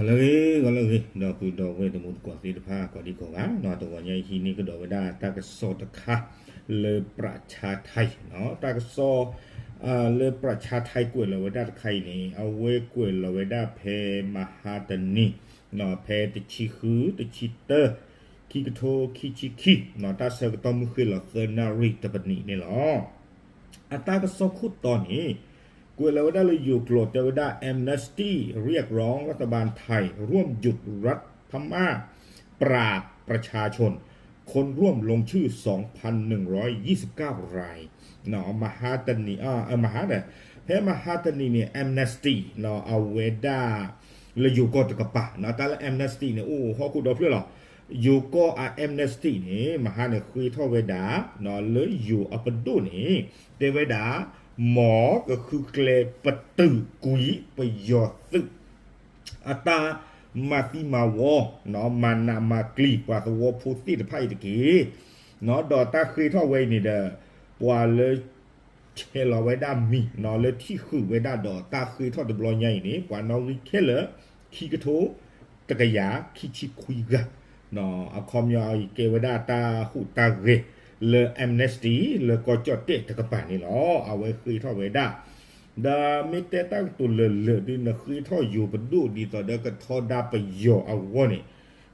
ဂီၤလၢအဂ့ၤ ဂီၤလၢအဂ့ၤ ဒီပုၢ်ဒီဝဲၢ်တံၤသကိးသ့ၣ်တဖၣ် ကိးဒံကိးဂၤနီၤ, တဂီၤညါအံၤဟံးန့ၢ်ကဒီးဝဲဒၣ်တၢ်ကစီၣ်တခါ လၢပြးဆါထါအံၤနီၤ, တၢ်ကစီၣ် လၢပြးဆါထါကွဲးလီၤဝဲဒၣ်တခါအံၤန့ၣ် အဝဲကွဲးလီၤဝဲဒၣ်ဖဲမဟါတနံၤ ဖဲတဆံဃု တဆံတၢ ခံကထိခံဆံခံ တၢ်ဆၢကတီၢ်မုၢ်ဃ့ၢ်လီၤသၢနၣ်ရံၣ်တပနံးန့ၣ်လီၤ. အတၢ်ကစီၣ်ခိၣ်တီန့ၣ် ကွဲးလီၤဝဲဒၣ်လၢယိၤကျိာ်တဲဝဲဒၣ် amnesty เรียกร้องรัฐบาลไทยร่วมหยุดรัฐพม่าปราบประชาชน คนร่วมลงชื่อ สองพันหนึ่งร้อยยี่สิบเก้า ราย မဟါတနံၤ မဟါဒီး ဖဲမဟါတနံၤန့ၣ် amnesty အဝဲဒၣ် လၢယိၤကီၢ်တကပၤ တၢ်လၢ amnesty န့ၣ် အိၣ်ဟီၣ်ခိၣ်ဒီဖျၢၣ်လီၤ. ယိၤကီၢ်အ amnesty န့ၣ် မဟါန့ၣ်ဃ့ထီၣ်ဝဲဒၣ် လၢယိၤအပဒိၣ်န့ၣ် တဲဝဲဒၣ် မ်ကဃုကျဲပတုာ်ကွံာ်ပယီၤသုး အတၢ်မၤသံမၤဝီ မၤနးမၤကျံၤပှၤသဝီဖိသ့ၣ်တဖၣ်အံၤတက့ၢ်. ဒီးတၢ်ဃ့ထီၣ်ဝဲအံၤန့ၣ်ဒီး ပှၤလၢ ဆဲးလီၤဝဲဒၣ်မံၤ လၢထံၣ်ဃုာ်ဝဲဒၣ်ဒီးတၢ်ဃ့ထီၣ်တဘျီညါအံၤန့ၣ် ပှၤနီၣ်ဂံၢ်ခဲလၢာ် ခံကထိ တကယၤခံဆံခွံဂၤ အခီပညီအံၤကဲဝဲဒၣ်တၢ်ဟူးတၢ်ဂဲၤလၢ amnesty လၢကီၢ်ကၠီၣ်တဲၣ်တကပၤန့ၣ်လီၤ. အဝဲဃ့ထီၣ်ဝဲဒၣ် ဒီးမ့ၢ်တဲတၢ်ကတိၤလၢာ်လၢာ်ဒုး နဃ့ထီၣ်ယိၤပဒိၣ်ဒ်သိးဒီးကထီဒါပယီၤအဂီၢ်န့ၣ်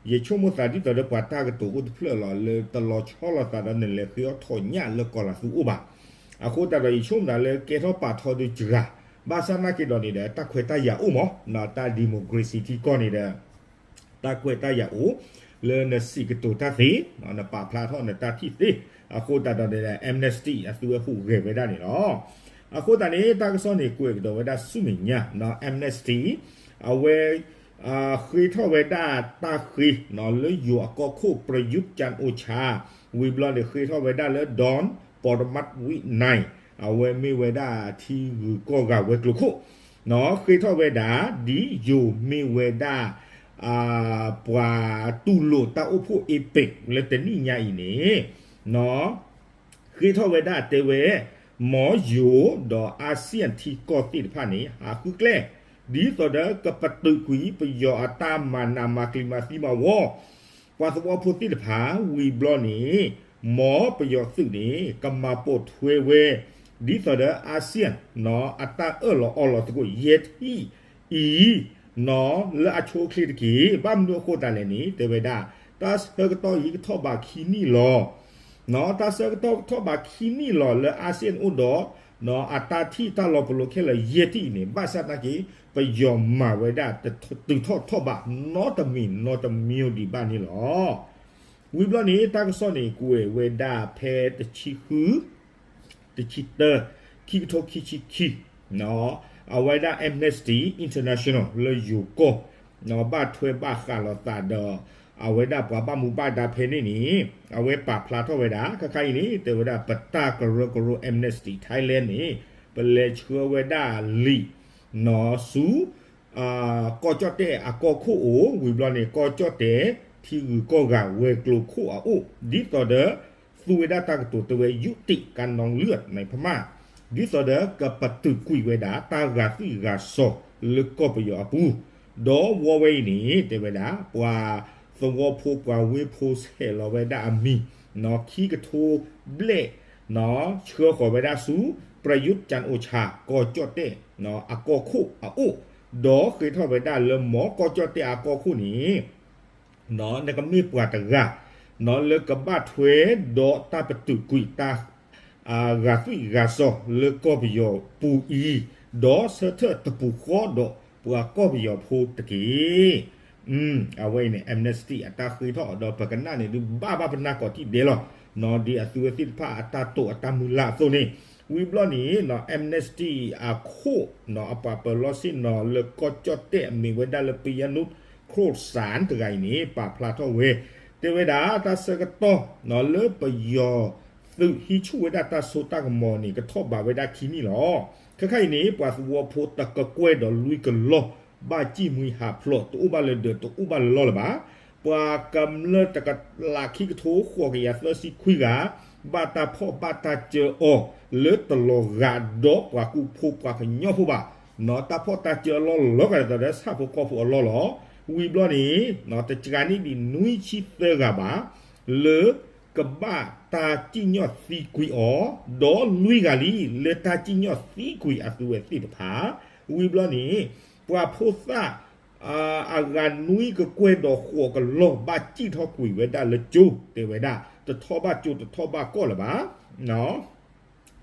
ယဆိကမိၣ်သးဒ်သိးဒီးပှၤတၢ်ကတိၤအိၣ်တဖျၢၣ်လီၤ လၢတလီၤဆီလိာ်သးဒီးနလဲၤဃ့အီၣ်ထီၣ်ညၣ်လၢကီၤလၤသူအိၣ်ဘၣ်. အဃိသတးဒီးယဆိကမိၣ်သးလၢကဲထီၣ်ပာ်ထီဒုးစှၤ ဘၣ်ဆၣ်နာ်က့ၤဒီးန့ၣ်ဒီး တၢ်ခွဲးတၢ်ယာ်အိၣ်မး တၢ် democracy ထံကီၢ်န့ၣ်ဒီး တၢ်ခွဲးတၢ်ယာ်အိၣ် လၢနစံးကတိၤတၢ်သ့ နပာ်ဖျါထီၣ်နတၢ်ထံၣ်သ့ အဃိသတးဒီးန့ၣ်ဒီး amnesty အသုဝဲဟူးဂဲၤဝဲဒၣ်န့ၣ်လီၤ. အဃိသတးန့ၣ် တၢ်ကစီၣ်န့ၣ်ကွဲးကဒီးဝဲဒၣ်ဆူမဲာ်ညါ amnesty အဝဲ ဃ့ထီၣ်ဝဲဒၣ်တၢ်ဃ့ လၢယိၤအကီၢ်ခိၣ် ပြယုၢ်ကၠၣ်အိၣ်ဆၣ် ဝံၤဘျီန့ၣ် ဃ့ထီၣ်ဝဲဒၣ်လၢ ဒွၣ် ပီၣ်တမၣ်ဝံၣ်နၢၣ် အဝဲမ့ၢ်ဝဲဒၣ်ထံဂုၤကီၢ်ဂၤဝဲၤကျိၤခိၣ် ဃ့ထီၣ်ဝဲဒၣ် ဒ်ယိၤမ့ၢ်ဝဲဒၣ် ပှၤတူၢ်လိာ်တၢ်အိၣ်ဖှိၣ် APEC လၢတနံၣ်ညါအံၤန့ၣ် ဃ့ထီၣ်ဝဲဒၣ်တဲဝဲ မ်ယိၤဒီး ASEAN ထံကီၢ်သ့ၣ်တဖၣ်န့ၣ် ဟးဃုကျဲ ဒ်သိးဒီးကပတုာ်ကွံာ်ပယီၤအတၢ်မၤနးမၤကျံၤမၤသံမၤဝီ ပှၤသဝီဖိသ့ၣ်တဖၣ် ဝံၤဘျီန့ၣ် မ်ပယီၤသုးန့ၣ် ကမၤပိာ်ထွဲဝဲ ဒ်သိးဒီး ASEAN အတၢ်အၢၣ်လီၤအီလီၤသကိးယဲၢ်ထံၣ်အံၤ လၢအဆိအချ့တက့ၢ်. ဘၣ်မနုၤအဃိသတးလဲၣ်န့ၣ် တဲဝဲဒၣ် တၢ်ဆၢကတီၢ်အံၤကထီၣ်ဘးခံနံၣ်လီၤ. တၢ်ဆၢကတီၢ်ကထီၣ်ဘးခံနံၣ်လီၤလၢ ASEAN အိၣ်ဒီး အတၢ်ထံၣ်တၢ်လီၤပလိာ်ခဲလၢာ်ယဲၢ်ထံၣ်အံၤန့ၣ် ဘၣ်ဆၣ်သနာ်က့ ပယီၤမၤဝဲဒၣ် တတုၤထီၣ်ထီၣ်ဘး နီတမံၤနီတမံၤဒံးဘၣ်န့ၣ်လီၤ. ဝံၤဘျီန့ၣ် တၢ်ကစီၣ်န့ၣ် ကွဲးဝဲဒၣ်ဖဲတဆံဃု တဆံတၢ ခံကထိခံဆံခံ အဝဲဒၣ် Amnesty International လၢယိၤကီၢ် ဘၣ်ထွဲဘၣ်ဃးလိာ်သးဒီး အဝဲဒၣ်ပှၤဘၣ်မူဘၣ်ဒါဖဲန့ၣ်န့ၣ် အဝဲပာ်ဖျါထီၣ်ဝဲဒၣ် ခါခါအံၤန့ၣ် တဲဝဲဒၣ် ပတၢ်ကရၢကရိ Amnesty Thailand န့ၣ် ပလဲၤဆှၢဝဲဒၣ်လံာ် ဆူ ကီၢ်ကၠီၣ်တဲၣ်အကီၢ်ခိၣ်အိၣ် ဝံၤဘျီန့ၣ် ကီၢ်ကၠီၣ်တဲၣ် ထံဂုၤကီၢ်ဂၤဝဲၤကျိၤခိၣ်အအိၣ် ဒ်သိးဒီး သူဝဲဒၣ်တၢ်ကတိၤတဲဝဲ ยุติการนองเลือดในพม่า ဒ်သိးဒီးကပတုာ်ကွံာ်ဝဲဒၣ် တၢ်ဂာ်သွံၣ်ဂာ်စီၤလၢကီၢ်ပယီၤအပူၤ ဒီးဝီဝဲအံၤန့ၣ် တဲဝဲဒၣ် ပှၤသဝီဖိပှၤဝ့ၢ်ဖိဆဲးလီၤဝဲဒၣ်အမံၤ ခံကထိဘျဲၣ် ဆှၢဃီၤဝဲဒၣ်ဆူ ပြယုၢ်ကၠၣ်အိၣ်ဆၣ် ကီၢ်ကၠီၣ်တဲၣ် အကီၢ်ခိၣ်အအိၣ် ဒီးဃ့ထီၣ်ဝဲဒၣ်လၢမ်ကီၢ်ကၠီၣ်တဲၣ်အကီၢ်ခိၣ်န့ၣ် နကမ့ၢ်ပှၤတဂၤ လၢကဘၣ်ထွဲဒီးတၢ်ပတုာ်ကွံာ်တၢ် ဂာ်သွံၣ်ဂာ်စီၤလၢကီၢ်ပယီၤပူၤအံၤ ဒီးဆၢထၢၣ်တပူၤဃီဒီးပှၤကီၢ်ပယီၤဖိတက့ၢ်. အဝဲအံၤန့ၣ် Amnesty အတၢ်ဃ့ထီၣ်အီၤဒီး ပကနၣ်န့ၣ်ဒုး ဘၣ်ဘၣ်ပနၢ်ကိးထံၣ်ဒဲးလီၤ. ဒ်အသုဝဲသ့ၣ်တဖၣ်အတၢ်တိာ်အတၢ်မုၢ်လၢ်အသိးန့ၣ် ဝံၤဘျီန့ၣ် Amnesty အခိၣ် အပှၤပၢၤလီၢ်ဆ့ၣ်နီၤလၢကီၢ်ကၠီၣ်တဲၣ် အမ့ၢ်ဝဲဒၣ်လၢ ပယဲၢ်နူၣ် ခိၣ်စၣ် တဂၤအံၤန့ၣ် ပာ်ဖျါထီၣ်ဝဲ တဲဝဲဒၣ်တၢ်ဆၢကတီၢ် လၢပယီၤသုးဟံးဆူၣ်ဝဲဒၣ်တၢ်စိတၢ်ကမီၤန့ၣ် ကထီၣ်ဘးဝဲဒၣ်ခံနံၣ်လီၤ. ခဲခါအံၤန့ၣ် ပှၤသဝီဖိတကကွဲၢ်ဒီးလွံၢ်ကလီၢ် ဘၣ်ဃ့ၢ်မှံဟးဖျိး တအိၣ်ဘၣ်လၢၤဒီးတအိၣ်ဘၣ်လၢၤလီၢ်လၢၤဘၣ်. ပှၤကမျၢၢ်တကလးခံကထိဃိးကယၤသၢဆံခွံဂၤ ဘၣ်တၢ်ဖီၣ်ဘၣ်တၢ်စၢအီၤ လၢတလီၤဂာ်ဒီးပှၤကူဖိပှၤကညီဖိဘၣ်. တၢ်ဖီၣ်တၢ်စၢအီၤလီၢ်လီၤဂာ်ဒ်သိးဒီးဆၣ်ဖိကီၢ်ဖိအလီၢ်လီၤ. ဝံၤဘျီန့ၣ် တစှၤန့ၢ်ဒံးနွံဆံသၢဂၤဘၣ် လၢကဘၣ်တၢ်စံၣ်ညီၣ်သံကွံာ်အီၤ, ဒီးလွံၢ်ဂၤလံ လၢတၢ်စံၣ်ညီၣ်သံကွံာ်အသုဝဲသ့ၣ်တဖၣ်, ဝံၤဘျီန့ၣ် ပှၤဖိသၣ် အဂၤနွံကကွဲၢ်ဒီးဃိးကလီၢ် ဘၣ်စံၣ်ထီၣ်ကွံာ်ဝဲဒၣ်လၢကၠိ တဲဝဲဒၣ် တထီၣ်ဘၣ်ကၠိတထီၣ်ဘၣ်ကီၢ်လၢၤဘၣ်. ဝံၤ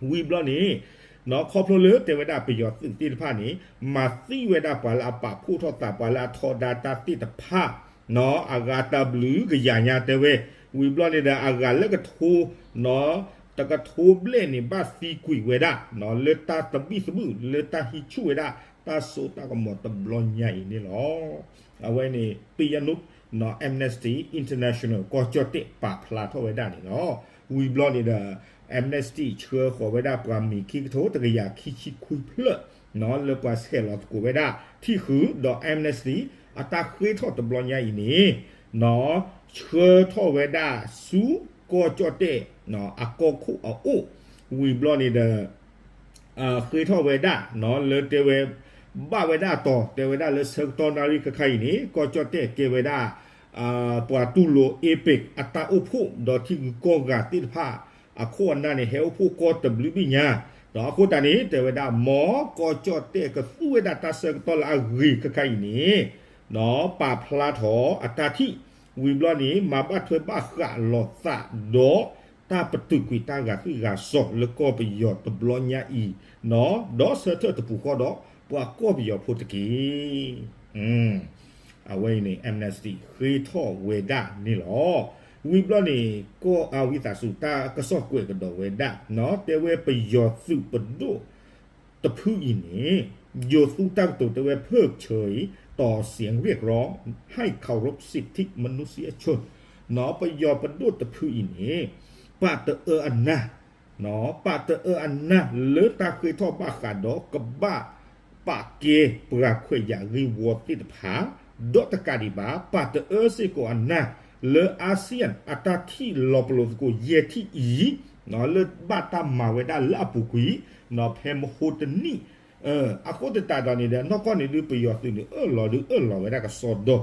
ဘျီန့ၣ် ခီဖျိလၢတဲဝဲဒၣ်ပယီၤသုးသ့ၣ်တဖၣ်န့ၣ် မၤသံဝဲဒၣ်ပှၤလၢအပာ်ဖှိၣ်ထီၣ်သး ပှၤလၢအထီဒါတၢ်သ့ၣ်တဖၣ် အဂၤတဘျုးကယၤညါတဲဝဲ, ဝံၤဘျီန့ၣ်ဒီးအဂၤလၢကထိ တကထိဘျဲၣ်န့ၣ် ဘၣ်သံကွံာ်ဝဲဒၣ် လၢတၢ်သဘံၣ်သဘုၣ် လၢတၢ်ဟံးဆူၣ်ဝဲဒၣ် တၢ်စိတၢ်ကမီၤတဘျီညါအံၤန့ၣ်လီၤ. အဝဲန့ၣ် ပယနု Amnesty International ကီၢ်ကၠီၣ်တဲၣ်ပာ်ဖျါထီၣ်ဝဲဒၣ်န့ၣ်လီၤ. ဝံၤဘျီန့ၣ်ဒီး Amnesty ဆှၢဃီၤဝဲဒၣ်ပှၤမံၤခံကထိတကယၤခံဆံခွံဖျၢၣ် လၢပှၤဆဲးလီၤသကိးဝဲဒၣ် ထံၣ်ဃုာ်ဒီး Amnesty အတၢ်ဃ့ထီၣ်တဘျီညါအံၤန့ၣ် ဆှၢထီၣ်ဝဲဒၣ်ဆူကီၢ်ကၠီၣ်တဲၣ် အကီၢ်ခိၣ်အအိၣ်, ဝံၤဘျီန့ၣ်ဒီး ဃ့ထီၣ်ဝဲဒၣ် လၢတဲဝဲ ဘၣ်ဝဲဒၣ်အတီၤ တဲဝဲဒၣ်လၢဆၢကတီၢ်နၣ်ရံၣ်ခါခါအံၤန့ၣ် ကီၢ်ကၠီၣ်တဲၣ်ကဲဝဲဒၣ် ပှၤတူၢ်လိာ် APEC အတၢ်အိၣ်ဖှိၣ် ဒီးထံဂုၤကီၢ်ဂၤသ့ၣ်တဖၣ် အခိၣ်အနၢ်န့ၣ် ဟဲအိၣ်ဖှိၣ်ကီၢ်တဘျုးဘ့ၣ်ညါ, ဒီးအဃိသတးန့ၣ် တဲဝဲဒၣ် မ်ကီၢ်ကၠီၣ်တဲၣ်ကသူဝဲဒၣ်တၢ်ဆၢကတီၢ်လၢအဂ့ၤခါခါအံၤန့ၣ် ပာ်ဖျါထီၣ်အတၢ်ထံၣ်, ဝံၤဘျီန့ၣ် မၤဘၣ်ထွဲဘၣ်ဃးလိာ်သးဒီး တၢ်ပတုာ်ကွံာ်တၢ်ဂာ်သွံၣ်ဂာ်စီၤလၢကီၢ်ပယီၤတဘျီညါအံၤ ဒီးဆၢထၢၣ်တပူၤဃီဒီး ပှၤကီၢ်ပယီၤဖိတက့ၢ်. အဝဲအံၤန့ၣ် Amnesty ဃ့ထီၣ်ဝဲဒၣ်န့ၣ်လီၤ. ဝံၤဘျီန့ၣ် ကီၢ်အဝံသးစူၤ တၢ်ကစီၣ်ကွဲးကဒီးဝဲဒၣ် တဲဝဲပယီၤသုးပဒိၣ်တဖုအံၤန့ၣ် ယိၤသူတၢ်ကတိၤတဲဝဲ เพิกเฉยต่อเสียงเรียกร้องให้เคารพสิทธิมนุษยชน ပယီၤပဒိၣ်တဖုအံၤန့ၣ် ပာ်တအၢအနၢ် ပာ်တအၢအနၢ်လၢတၢ်ဃ့ထီၣ်ဘၣ်ဃးဒီးကဘၣ်ပာ်ကဲပှၤခွဲးယာ်ဂ့ၢ်ဝီသ့ၣ်တဖၣ်, ဒီးတကးဒံးဘၣ် ပာ်တအၢစ့ၢ်ကီးအနၢ်လၢ ASEAN အတၢ်ထံၣ်လီၤပလိာ်သကိးယဲၢ်ထံၣ်အံၤ လၢဘၣ်တၢ်မၤဝဲဒၣ်လၢအပူၤကွံာ် ဖဲမဟိတနံၣ် အဃိသတးဒီးန့ၣ်ဒီး နီၢ်ကီၢ်န့ၣ်ဒုးပယီၤသုးန့ၣ် အၢၣ်လီၤဒုးအၢၣ်လီၤဝဲဒၣ်ကစီဒီ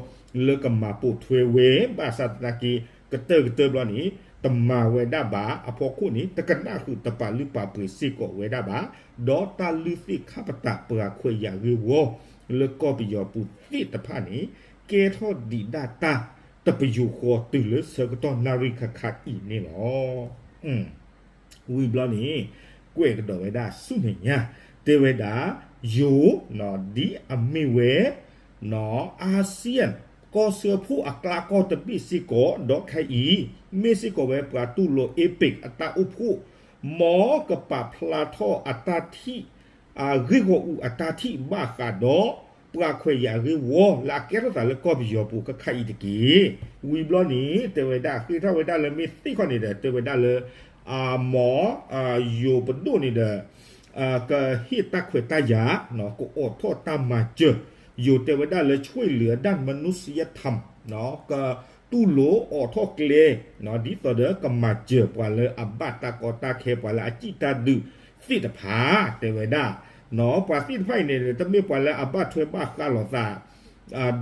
လၢကမၤပိာ်ထွဲဝဲ ဘၣ်ဆၣ်သနာ်က့ ကတၢၢ်ကတၢၢ်ဘျီန့ၣ် တမၤဝဲဒၣ်ဘၣ်အဖီခိၣ်န့ၣ် တကနၣ်ဃုာ်တပာ်လုၢ်ပာ်ပှ့ၤစ့ၢ်ကီးဝဲဒၣ်ဘၣ်, ဒီးတၢ်လုၢ်သ့ၣ်ခါပတာ်ပှၤခွဲးယာ်ဂ့ၢ်ဝီ လၢကီၢ်ပယီၤပူၤသ့ၣ်တဖၣ်န့ၣ် ကဲထီၣ်ဒံးဒၣ်တၢ်တပယူာ်ဃီ တုၤလၢဆၢကတီၢ်နၣ်ရံၣ်ခါခါအံၤန့ၣ်လီၤ. ဝံၤဘျီန့ၣ် ကွဲးကဒီးဝဲဒၣ်ဆူမဲာ်ညါ တဲဝဲဒၣ် ယိၤ ဒ်အမ့ၢ်ဝဲ ASEAN ကီၢ်စၢဖှိၣ်အကျါကီၢ်တဘ့ၣ်စ့ၢ်ကီး ဒီးခဲအံၤ မ့ၢ်စ့ၢ်ကီးဝဲပှၤတူၢ်လိာ် APEC အတၢ်အိၣ်ဖှိၣ် မ်ကပာ်ဖျါထီၣ်အတၢ်ထံၣ် အဂ့ၢ်ဂီၢ်အူအတၢ်ထံၣ်ဘၣ်ဃးဒီး ပှၤခွဲးယာ်ဂ့ၢ်ဝီ လၢအကဲထီၣ်သးလၢကီၢ်ပယီၤပူၤခဲခါအံၤတက့ၢ်. ဝံၤဘျီန့ၣ် တဲဝဲဒၣ် ဃ့ထီၣ်ဝဲဒၣ်လၢမ့ၢ်သ့ၣ်ခီန့ၣ်ဒီး တဲဝဲဒၣ်လၢ အမ့ၢ် ယိၤပဒိၣ်န့ၣ်ဒီး ကဟ့ၣ်တၢ်ခွဲးတၢ်ယာ် ကအိးထီၣ်တၢ်မၤစၢၤ ယိၤတဲဝဲဒၣ်လၢ ช่วยเหลือด้านมนุษยธรรม ကတူၢ်လိာ်အိးထီၣ်ကျဲ ဒ်သိးဒီးကမၤစၢၤပှၤလၢအဘၣ်တၢ်ကီတၢ်ခဲ ပှၤလၢအစံၣ်တၢ်ဒုးသ့ၣ်တဖၣ် တဲဝဲဒၣ် ပှၤသ့ၣ်တဖၣ်အံၤန့ၣ် တမ့ၢ်ပှၤလၢအဘၣ်ထွဲဘၣ်ဃးလိာ်သး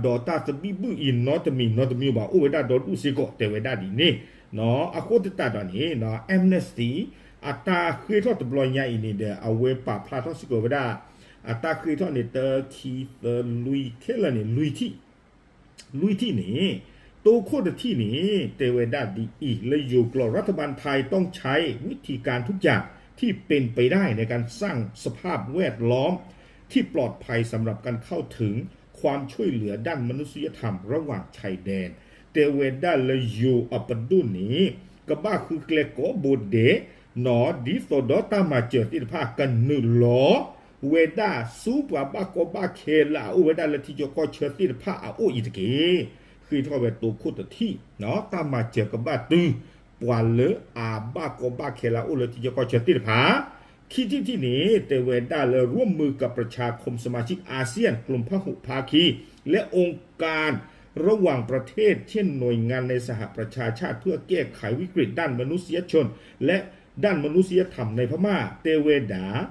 ဒီးတၢ်သဘံၣ်ဘုၣ်အံၤ နီတမံၤနီတမံၤဘၣ် အိၣ်ဝဲဒၣ်ဒီဒူၣ်စ့ၢ်ကီး တဲဝဲဒၣ်ဒ်န့ၣ်. အဃိသတးဒီးန့ၣ် Amnesty အတၢ်ဃ့ထီၣ်တဘျီညါအံၤန့ၣ်ဒီး အဝဲပာ်ဖျါထီၣ်စ့ၢ်ကီးဝဲဒၣ် အတၢ်ဃ့ထီၣ်န့ၣ် တၢ ခံ သၢ လွံၢ် ခဲလၢာ်န့ၣ် လွံၢ်ထံၣ် လွံၢ်ထံၣ်န့ၣ် တိခိၣ်တထံၣ်န့ၣ် တဲဝဲဒၣ်ဒ်အံၤ လၢယိၤကျိာ် รัฐบาลไทยต้องใช้วิธีการทุกอย่างที่เป็นไปได้ในการสร้างสภาพแวดล้อมที่ปลอดภัยสำหรับการเข้าถึงความช่วยเหลือด้านมนุษยธรรมระหว่างชายแดน တဲဝဲဒၣ်လၢယိၤအပဒိၣ်န့ၣ် ကဘၣ်ဃုကျဲကိးဘိဒဲး ဒ်သိးဒီးတၢ်မၤစၢၤသ့ၣ်တဖၣ် ကနုာ်လီၤဝဲဒၣ်ဆူပှၤဘၣ်ကီဘၣ်ခဲလၢအအိၣ်ဝဲဒၣ်လၢထံကီၢ်ကီၢ်ဆၢသ့ၣ်တဖၣ်အအိၣ်အံၤတက့ၢ်. ဃ့ထီၣ်ဝဲတိခိၣ်တထံၣ် တၢ်မၤစၢၤကဘၣ်တုၤ ပှၤလၢအဘၣ်ကီဘၣ်ခဲလၢအအိၣ်လၢထံကီၢ်ကီၢ်ဆၢသ့ၣ်တဖၣ် ခံထံၣ်တထံၣ်န့ၣ် တဲဝဲဒၣ်လၢ ร่วมมือกับประชาคมสมาชิกอาเซียน กลุ่มพหุภาคี และองค์การระหว่างประเทศ เช่นหน่วยงานในสหประชาชาติ เพื่อแก้ไขวิกฤตด้านมนุษยชน และด้านมนุษยธรรมในพม่า တဲဝဲဒၣ်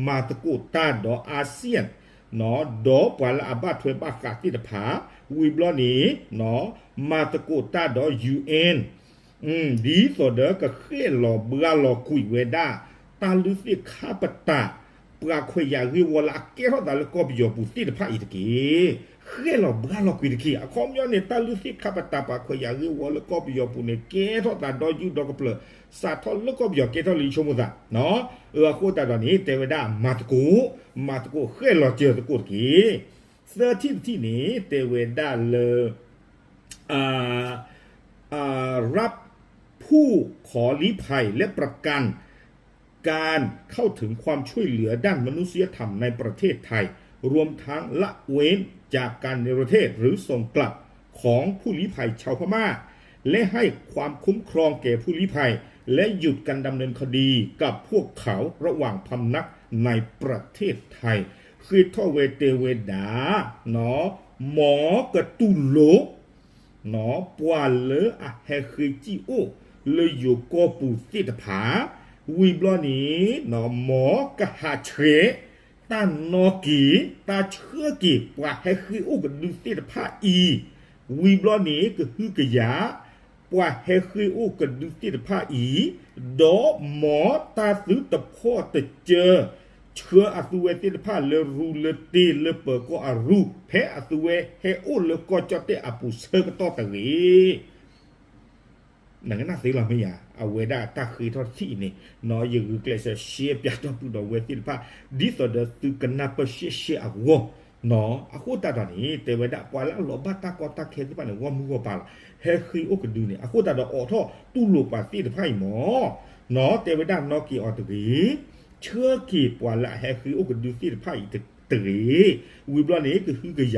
မၤသကိးတၢ်ဒီး อาเซียน ဒီးပှၤလၢအဘၣ်ထွဲဘၣ်ဃးသ့ၣ်တဖၣ် ဝံၤဘျီန့ၣ် မၤသကိးတၢ်ဒီး ယူဢၣ်အ့ၣ် ဒ်သိးဒီးကဃဲၣ်လီၤဘှါလီၤကွံာ်ဝဲဒၣ် တၢ်လုၢ်သ့ၣ်ခါပတာ် ပှၤခွဲးယာ်ဂ့ၢ်ဝီလၢအကဲထီၣ်သးလၢကီၢ်ပယီၤပူၤသ့ၣ်တဖၣ်အံၤတက့ၢ်. ဃဲၣ်လီၤဘှါလီၤကွံာ်တက့ၢ်. အခီပညီန့ၣ် တၢ်လုၢ်သ့ၣ်ခါပတာ်ပှၤခွဲးယာ်ဂ့ၢ်ဝီလၢကီၢ်ပယီၤပူၤန့ၣ် ကဲထီၣ်သးဒီးယူၢ်ဒီးကပျၢၤ စးထီၣ်လၢကီၢ်ပယီၤကဲထီၣ်လၢယဆိကမိၣ်သး အဃိသတးဒီးန့ၣ် တဲဝဲဒၣ်မၤသကိး, မၤသကိးဃဲၣ်လီၤစၢၤသကိးတက့ၢ်. သၢထံၣ်တထံၣ်န့ၣ် တဲဝဲဒၣ်လၢ รับผู้ขอลี้ภัยและประกัน การเข้าถึงความช่วยเหลือด้านมนุษยธรรมในประเทศไทย รวมทั้งละเว้นจากการเนรเทศหรือส่งกลับของผู้ลี้ภัยชาวพม่า และให้ความคุ้มครองแก่ผู้ลี้ภัย และหยุดการดำเนินคดีกับพวกเขาระหว่างพำนักในประเทศไทย ဃ့ထီၣ်ဝဲတဲဝဲဒၣ် မ်ကတူၢ်လိာ် ပှၤလၢအဟဲဃ့စံၣ်အိၣ်လၢယိၤကီၢ်ပူၤသ့ၣ်တဖၣ် ဝံၤဘျီန့ၣ် မ်ကဟးဆှဲး တၢ်နီၣ်က့ၤ တၢ်ဆှၢက့ၤ ပှၤဟဲဃ့အိၣ်ကဒုသ့ၣ်တဖၣ်အံၤ ဝံၤဘျီန့ၣ် ကဟုကယာ် ပှၤဟဲဃ့အိၣ်ကဒုသ့ၣ်တဖၣ်အံၤ ဒီးမ်တၢ်သုတဖီၣ်တစၢ ဆှၢအသုဝဲသ့ၣ်တဖၣ်လၢရူလၢတ့လၢပၢၤကီၢ်အရူ ဖဲအသုဝဲဟဲအိၣ်လၢကီၢ်ကၠီၣ်တဲၣ်အပူၤဆၢကတီၢ်တဂ့ၤ. နကနၣ်သ့လီၤမ့ၢ်ဧါ, အဝဲဒၣ်တၢ်ဃ့ထီၣ်တထံၣ်အံၤန့ၣ် ယဂုာ်ကျဲးစၢးရှဲပၠးတီၢ်ပူၤဒီးဝဲသ့ၣ်တဖၣ် ဒ်သိးဒီးသုကနၢ်ပၢၢ်ရှဲရှဲအဂီၢ် အဃိသတးဒီးန့ၣ် တဲဝဲဒၣ်ပှၤလၢအလီၤဘၣ်တၢ်ကီတၢ်ခဲသ့ၣ်တဖၣ်န့ၣ် ဂီၢ်မုၢ်ဂီၢ်ပၤလီၤ. ဟဲဃ့အိၣ်ကဒုန့ၣ် အဃိသတးဒီးအိးထီၣ်တူၢ်လိာ်ပှၤသ့ၣ်တဖၣ်အံၤမ့ၢ် နီၢ်တဲဝဲဒၣ်နီၣ်က့ၤအီၤတဂ့ၤ, ဆှၢက့ၤပှၤလၢအဟဲဃ့အိၣ်ကဒုသ့ၣ်တဖၣ်အံၤတဂ့ၤ, ဝံၤဘျီန့ၣ် ကဟုက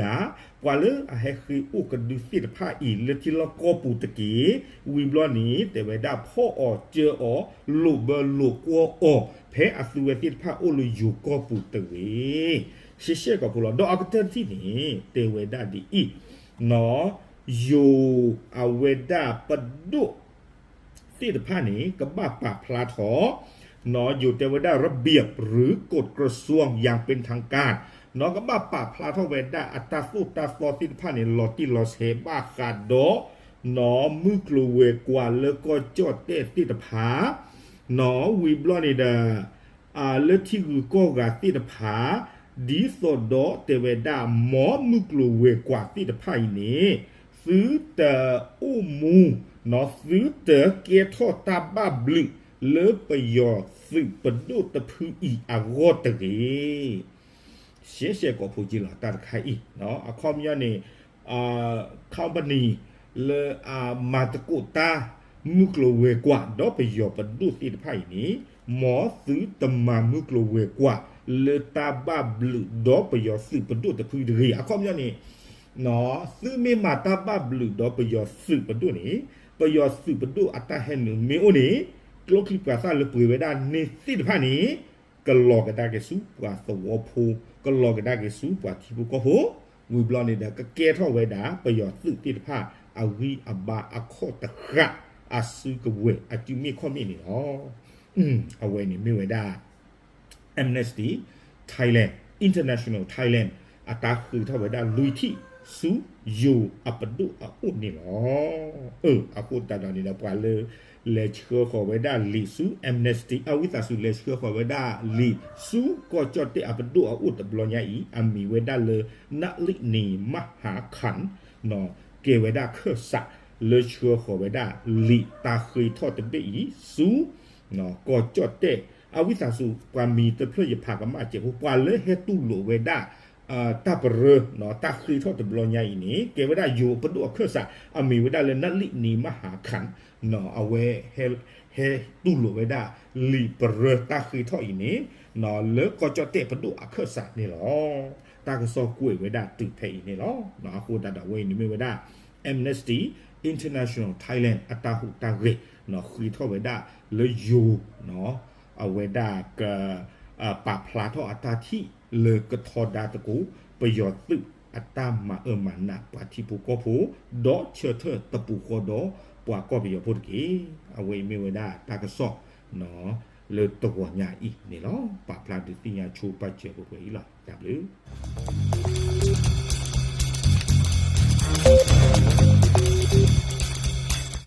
ယာ် ပှၤလၢအဟဲဃ့အိၣ်ကဒုသ့ၣ်တဖၣ်အံၤ လၢထံလီၢ်ကီၢ်ပူၤတက့ၢ်. ဝံၤဘျီန့ၣ် တဲဝဲဒၣ်ဖီၣ်အီၤစၢအီၤ လိာ်ဘၢလိာ်ကွီၢ်အီၤ ဖဲအသုဝဲသ့ၣ်တဖၣ်အိၣ်လၢယိၤကီၢ်ပူၤတဂ့ၤ. ရှဲရှဲကိာ်ဖိလီၤ. ဒီးအကတၢၢ်တထံၣ်န့ၣ် တဲဝဲဒၣ်ဒ်အံၤ, ယိၤအဝဲဒၣ်ပဒိၣ် သ့ၣ်တဖၣ်န့ၣ် ကဘၣ်ပာ်ဖျါထီၣ် ယိၤတဲဝဲဒၣ် ระเบียบหรือกฎกระทรวงอย่างเป็นทางการ နီၢ်ကဘၣ်ပာ်ဖျါထီၣ်ဝဲဒၣ်အတၢ်သိၣ်တၢ်သီသ့ၣ်တဖၣ်န့ၣ် လီၤတံၢ်လီၤဆဲးဘၣ်ဃးဒီး နီၢ်မုၢ်ကျိၤဝဲၤကွာ်လၢကီၢ်ကၠီၣ်တဲၣ်သ့ၣ်တဖၣ် နီၢ်ဝံၤဘျီန့ၣ်ဒီး လၢထံဂုၤကီၢ်ဂၤသ့ၣ်တဖၣ် ဒ်သိးဒီးတဲဝဲဒၣ် မ်မုၢ်ကျိၤဝဲၤကွာ်သ့ၣ်တဖၣ်အံၤန့ၣ် သုတအိၣ်မူ နီၢ်သုတကဲထီၣ်တၢ်ဘၣ်ဘျုးလၢပယီၤသုးပဒိၣ်တဖုအံၤအဂီၢ်တဂ့ၤ. ရှဲရှဲကိာ်ဖိက့လီၤ တၢ်တခါအံၤ အခီပညီန့ၣ် company လၢအမၤသကိးတၢ် မုၢ်ကျိၤဝဲၤကွာ် ဒီးပယီၤပဒိၣ်သ့ၣ်တဖၣ်အံၤန့ၣ် မ်သုတမၤမုၢ်ကျိၤဝဲၤကွာ် လၢတၢ်ဘၣ်ဘျုးဒီးပယီၤသုးပဒိၣ်တဖုတဂ့ၤ. အခီပညီန့ၣ် သုမ့ၢ်မၤတၢ်ဘၣ်ဘျုးဒီးပယီၤသုးပဒိၣ်န့ၣ် ပယီၤသုးပဒိၣ်အတၢ်ဟဲနုာ်မ့ၢ်အိၣ်န့ၣ် ကျိချံမျိာ်သၣ်လၢပှ့ၤဝဲဒၣ်န့ၣ်သ့ၣ်တဖၣ်န့ၣ် ကလီၤကဒါက့ၤဆူပှၤသဝီဖိ, ကလီၤကဒါက့ၤဆူပှၤထံဖိကီၢ်ဖိ, ဝံၤဘျီန့ၣ်ဒီး ကကဲထီၣ်ဝဲဒၣ်ပယီၤသုးသ့ၣ်တဖၣ် အဂံၢ်အဘါအခီၣ်တဃာ် အစုကဝဲၤအစုမ့ၢ်ခီၣ်မ့ၢ်န့ၣ်လီၤ. အဝဲန့ၣ်မ့ၢ်ဝဲဒၣ် Amnesty Thailand, International Thailand အတၢ်ဃ့ထီၣ်ဝဲဒၣ်လွံၢ်ထံၣ် ဆူယိၤအပဒိၣ်အအိၣ်န့ၣ်လီၤ. အဃိသတးဒီးန့ၣ်ဒီး ပှၤလၢ လဲၤဆှၢဃီၤဝဲဒၣ်လံာ်ဆူ Amnesty အဝံသးစူၤ လဲၤဆှၢဃီၤဝဲဒၣ်လံာ်ဆူကီၢ်ကၠီၣ်တဲၣ်အပဒိၣ်အအိၣ်တဘျီညါအံၤ အမံၤဝဲဒၣ်လၢ နလံၣ်နံၤမဟးခၣ် ကဲဝဲဒၣ်ခၢၣ်စး လၢဆှၢဃီၤဝဲဒၣ်လံာ်တၢ်ဃ့ထီၣ်တဘ့ၣ်အံၤ ဆူ ကီၢ်ကၠီၣ်တဲၣ် အဝံသးစူၤ ပှၤမံၤတဖျၢၣ်ယဖးကမၣ်စဲးဖိ ပှၤလၢဟဲတူၢ်လိာ်ဝဲဒၣ် တၢ်ပရၢ တၢ်ဃ့ထီၣ်တဘျီညါအံၤန့ၣ် ကဲဝဲဒၣ်ယိၤပဒိၣ်အခၢၣ်စး အမံၤဝဲဒၣ်လၢ နလံၣ်နံၤမဟးခၣ် အဝဲ ဟဲတူၢ်လိာ်ဝဲဒၣ် လံာ်ပရၢတၢ်ဃ့ထီၣ်အံၤန့ၣ် လၢကီၢ်ကၠီၣ်တဲၣ်ပဒိၣ်အခၢၣ်စးန့ၣ်လီၤ. တၢ်ကစီၣ်ကွဲးဝဲဒၣ်တုၤဖဲအံၤန့ၣ်လီၤ. အဃိသတးဒီးအဝဲအံၤန့ၣ်မ့ၢ်ဝဲဒၣ် Amnesty International Thailand အတၢ်ဟူးတၢ်ဂဲၤ ဃ့ထီၣ်ဝဲဒၣ်လၢယိၤ အဝဲဒၣ်က ပာ်ဖျါထီၣ်အတၢ်ထံၣ်လၢကထီဒါသကိး ပယီၤသုးအတၢ်မၤအၢမၤနးပှၤထံဖိကီၢ်ဖိ ဒီးဆၢထၢၣ်တပူၤဃီဒီးပှၤကီၢ်ပယီၤဖိတက့ၢ်. အဝဲအံၤမ့ၢ်ဝဲဒၣ်တၢ်ကစီၣ် လၢတဂီၤညါအံၤန့ၣ်လီၤ. ပာ်ဖျါဒုးသ့ၣ်ညါဆိပာ်စၢၤပှဲၤပှဲၤအံၤလီၤ. တၢ်ဘျုး